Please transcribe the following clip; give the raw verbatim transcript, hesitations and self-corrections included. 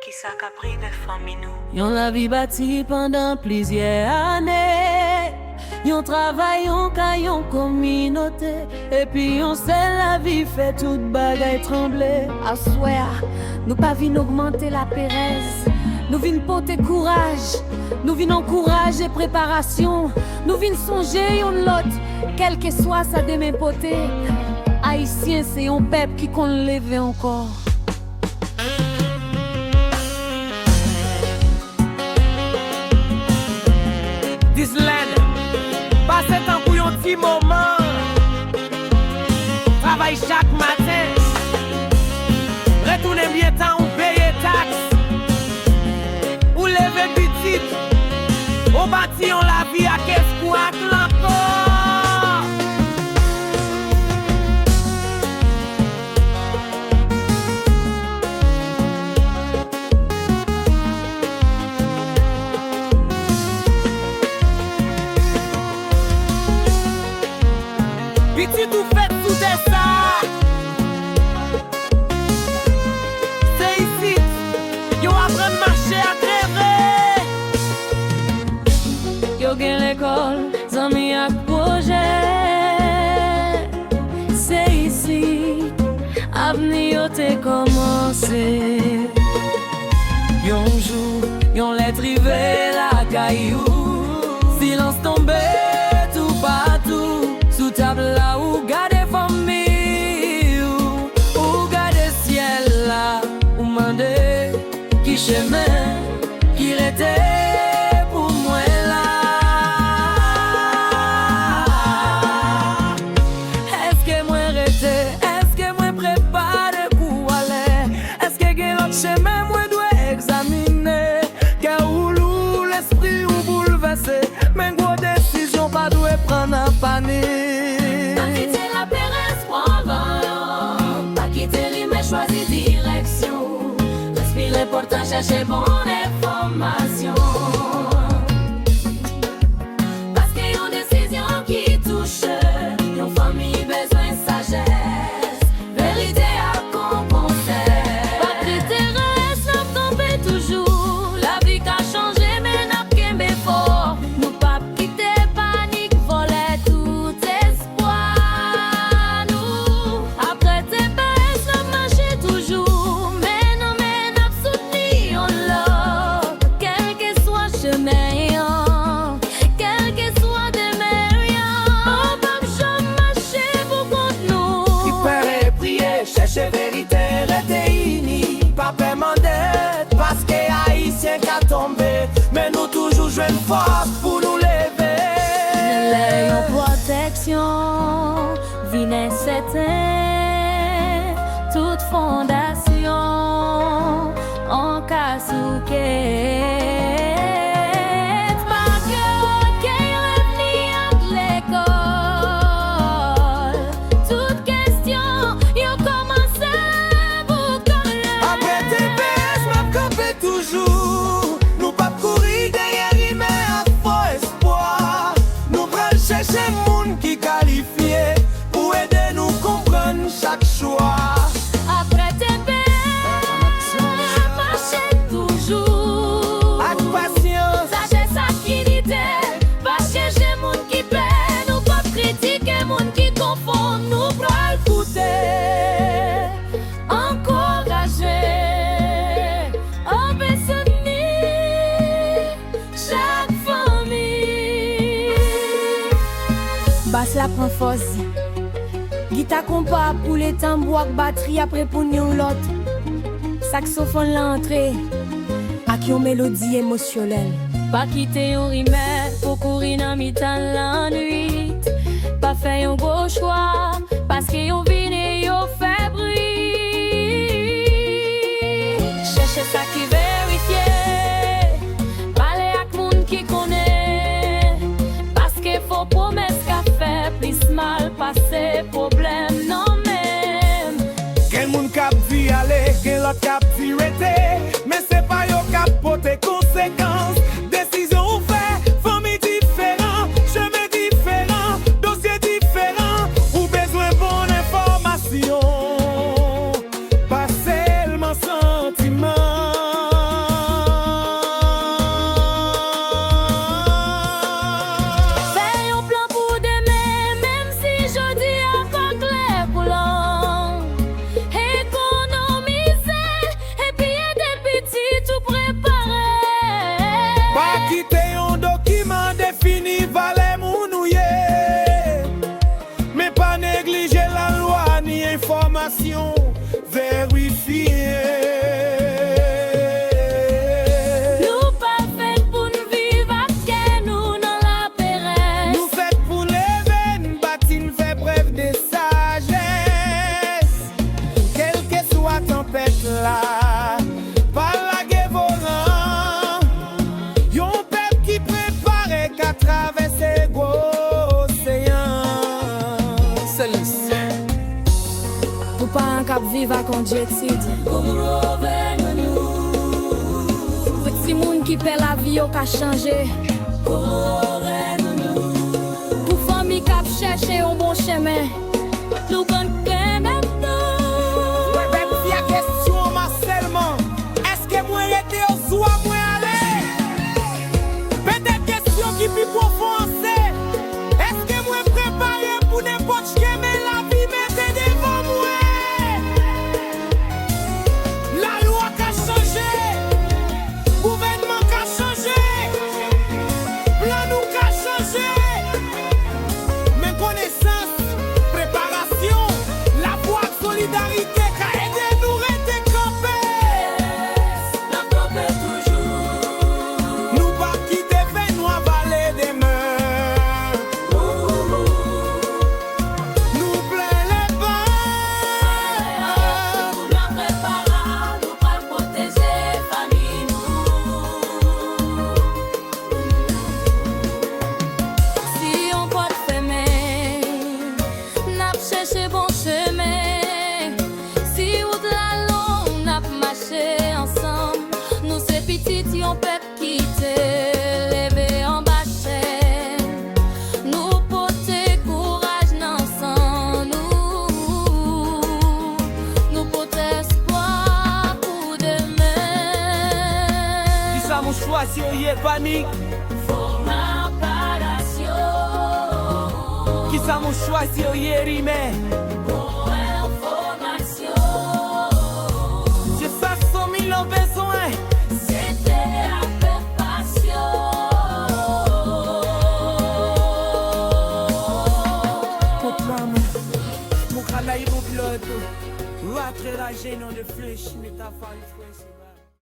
Kisa k ap rive fanmi nou? Yon lavi bati pandan plizyè ane. Yon travay, yon kay, yon kominote. Epi yon sèl lavi fè tout bagay tranble. Aswè a, nou pa vin ogmante laperèz. Nou vin pote kouraj. Nou vin ankouraje preparasyon. Nou vin sonje youn lòt, kèlkeswa sa demen pote. Ayisyen se yon pèp ki konn leve ankò. Dislèn, pase tankou yon ti moman. Travay chak maten. Retounen byen tan ou peye taks. Ou leve pitit. Ou bati yon lavi ak espwa ak lankò. Pitit ou fèt sou tè sa. Se isit yo aprann mache ak reve. Yo gen lekòl, zanmi ak pwojè. Se isit avni yo te kòmanse. Yon jou, yon lèt rive lakay ou. Silans tonbe toupatou. Sou tab la ou gade fanmi ou. Ou gade syèl la, ou mande ki chemen ki rete pou mwen la. Èske mwen rete? Èske mwen prepare pou ale? Èske gen lòt chemen mwen dwe egzamine? Kè ou lou, lespri ou boulvèse, men gwo desizyon pa dwe pran nan panik. Pa kite laperèz pran van, pa kite limè chwazi direksyon. Respire enpòtan, chèche bon enfòmasyon. Paske yon desizyon ki touche yon fanmi bezwen sajès, verite ak yon konsèy. Pa kite rès nan kanpe toujou. Lavi ka chanje, men n ap kenbe fò. Nou p ap kite panik vòlè tout espwa nou. Apre T P S, n ap mache toujou. Men nan men, n ap soutni youn lòt. Kèlkeswa chemen an, kèlkeswa demen an, nou p ap janm mache pou kont nou. Ki pè e priye, chèche verite, rete ini. Pa pè mande, paske Ayisyen ka tonbe, men nou toujou jwenn fòs pou nou leve. Lè yon pwotèksyon vin ensèten, tout fondasyon an ka souke. Pa kè okey revni ak lekòl. Tout kesyon yo kòmanse pou kanlè. Apre T P S, m ap kanpe toujou. Nou p ap kouri dèyè rimè ak fo espwa. Nou pral chèche moun ki kalifye pou ede nou konprann chak chwa. Apre T P S, mache toujou. Ak pasyans. Sajès ak inite. Pa chèche moun ki pè. Nou p ap kritike moun ki konfonn. Nou pral koute, ankouraje, anpe soutni chak fanmi. Bas la pran fòs. Gita konpa ap boule, tanbou ak batri ap reponn youn lòt. Saksofòn la antre ak yon melodi emosyonèl. Pa kite yon rimè pou kouri nan mitan lannwit. Pa fè yon gwo chwa, paske yo vini, yo fè bri. Chèche sa ki verifye. Pale ak moun ki konnen, paske fo pwomès ka fè plis mal pase pwoblèm nan menm. Gen moun k ap di ale, gen lòt k ap di rete, men se pa yo k ap pote konsekans desizyon ou fè. Fanmi diferan, chemen diferan, dosye diferan, ou bezwen bon enfòmasyon, pa sèlman santiman. Va konduit. Pou timoun ki pè lavi yo ka chanje. Pou fanmi k ap chèche yon bon chemen. Nou konn kenbe m tou. Mwen pèdi a kesyon an sèlman. Èske mwen rete oswa mwen ale? Petèt kesyon ki pi pwofon an se, èske mwen prepare pou nenpòt chemen lavi mete devan mwen? Lalwa ka chanje, gouvènman ka chanje, plan nou ka chanje, men konesans, preparasyon, lafwa ak solidarite ka ede nou rete kanpe. N ap kanpe toujou. Nou p ap kite fèy nwa vale demen. Nou plen lepa. Pou n ap prepare, nou pral pwoteje fanmi nou. Si yon pòt fèmen, n ap chèche bon chemen. Si wout la long, n ap mache ansanm. Nou se pitit yon pèp ki te leve anba chèn. Nou pote kouraj nan san nou. Nou pote espwa pou demen. Kisa mouchwa serye pami? Fòma pa nasyon. Kisa mouchwa serye rimè? Bon enfòmasyon. Se sa San Mil an bezwen. Se te apèl pasyon. Kont lanmou, mou ka bay yon blòd. Ratre la jenon de flechi, metafori fresi.